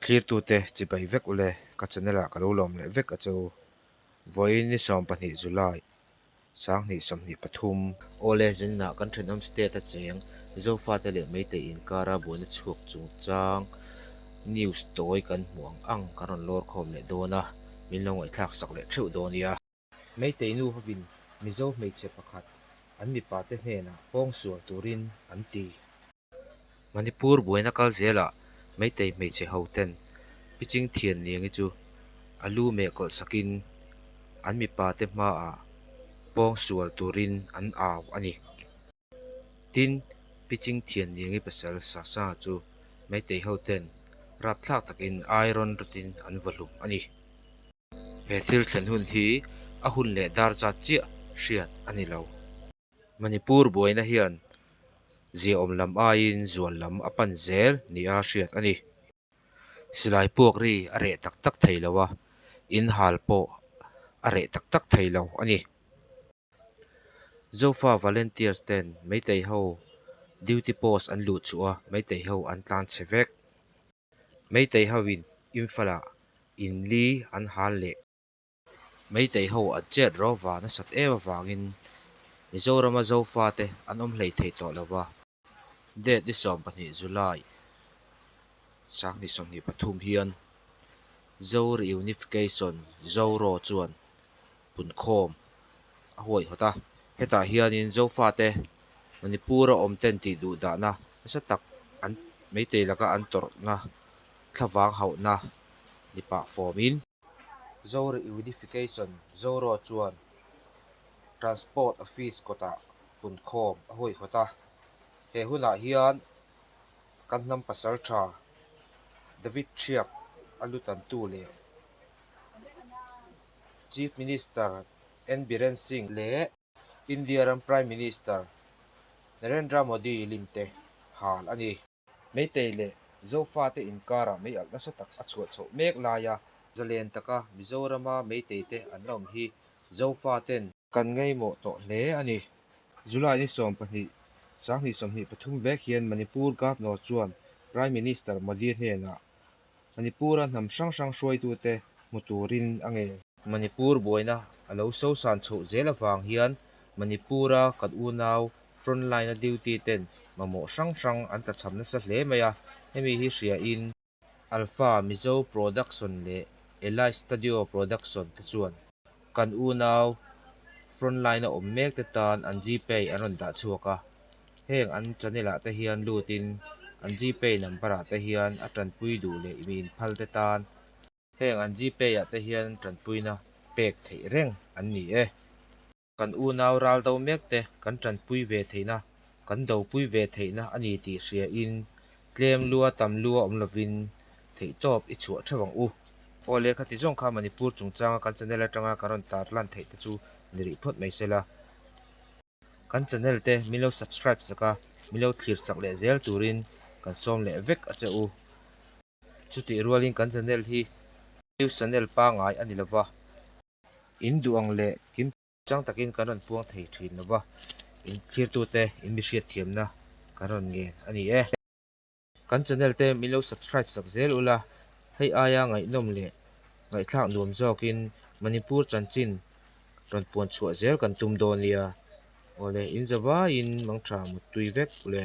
Thlirtute chibai vek ule, ka channel ah ka lo lawm leh vek a che u. Vawiin ni 12 July 2023. Awle zinah kan thenawm state a cheng Zofate leh Meitei inkara buaina chhuak chungchang news tawi kan hmuh ang ang kan rawn lawr khawm leh dawn a, min lo ngaihthlak sak leh theuh dawn nia. Meitei nu hovin Mizo hmeichhe pakhat an mipate hnenah pawngsual turin an ti. Manipur buaina kal zelah Meitei hmeichhe ho ten Piching thian Niangi chu a lu meh kawlh sakin an mipa te hmaah pawngsual turin an au a ni. Tin, Piching thian Niangi pasal Sasanga chu Meitei ho ten rapthlak takin iron rawtin an vaw hlum a ni. He thil thlen hun hi a hun leh dar zat chiah hriat a ni lo. Manipur buaina hian ziaawm lam aiin zual lam a pan zel nia hriat a ni. Silai puak ri a reh tak tak thei lo a, in hal pawh a reh tak tak thei lo a ni. Zofa Volunteers ten Meitei ho duty post an luh chhuah a, Meitei ho an tlan chhe vek. Meitei hoin Imphal ah in li an hal leh. Meitei ho an chet rawva nasat em avangin Mizorama Zofate an awm hlei thei tawh lo va. Date ni 12 July 2023 hian Zo Reunification Zoro chuan punkhawm a huaihawt a. Hetah hianin Zofate Manipur-a awm ten tih duh dahna nasa tak an Meitei laka an tawrhna thlavang hauhna ni pah fawmin, Zo Reunification Zoro chuan Transport Office kawtah punkhawm a huaihawt a. He hunah hian kan hnam pasal tha David Thiak a lu tantu leh Chief Minister N Biren Singh leh India ram Prime Minister Narendra Modi limte hal a ni. Meitei leh Zofate inkarah mei alh nasa tak a chhuah chhoh mek laia zalen taka Mizorama Meiteite an la awm hi Zofaten kan ngaimawh tawh hle a ni. July ni 12, 2023 vek hian Manipur Governor chuan Prime Minister Modi hnenah Manipur-a hnam hrang hrang hruaitute hmu turin a ngen. Manipur buaina a lo sosan chhoh zel avang hian Manipur-a kan unau frontline-a duty ten mamawh hrang hrang an tlachham nasa hle mai a, hemi hi hriain Alpha Mizo Production leh Eli Studio Production te chuan kan unau frontline-a awm mek te tan an Gpay an rawn dah chhuak a. Heng an channel ah te hian lutin an gpay number ah te hian a tanpui duh leh mi inphal te tan heng an gpay ah te hian tanpuina pek theih reng an ni e. Kan unau ral do mek te kan tanpui ve theihna, kan dopui ve theihna a ni tih hria in tlem lua tam lua awm lovin theihtawp i chhuah theuh ang u. Aw lehkha ti zawng kha Manipur chungchanga kan channel atanga kan rawn tarlan theih te chu ni rih phawt mai sela. Kan channel te min lo subscribe sak a, min lo thlir sak leh zel turin kan sawm leh vek a che u. Chutih rualin kan channel hi news channel pangngai a ni lova, in duh ang leh kim chang takin kan rawn puang thei thin lova, in thlirtute in mi hriatthiamna kan rawn ngen a ni e. Kan channel te min lo subscribe sak zel ula, hei aia ngaihnawm leh ngaihthlak nuam zawkin Manipur chanchin rawn puan chhuah zel kan tum dawn nia. Awle in zavaiin mangtha muttui vek ule.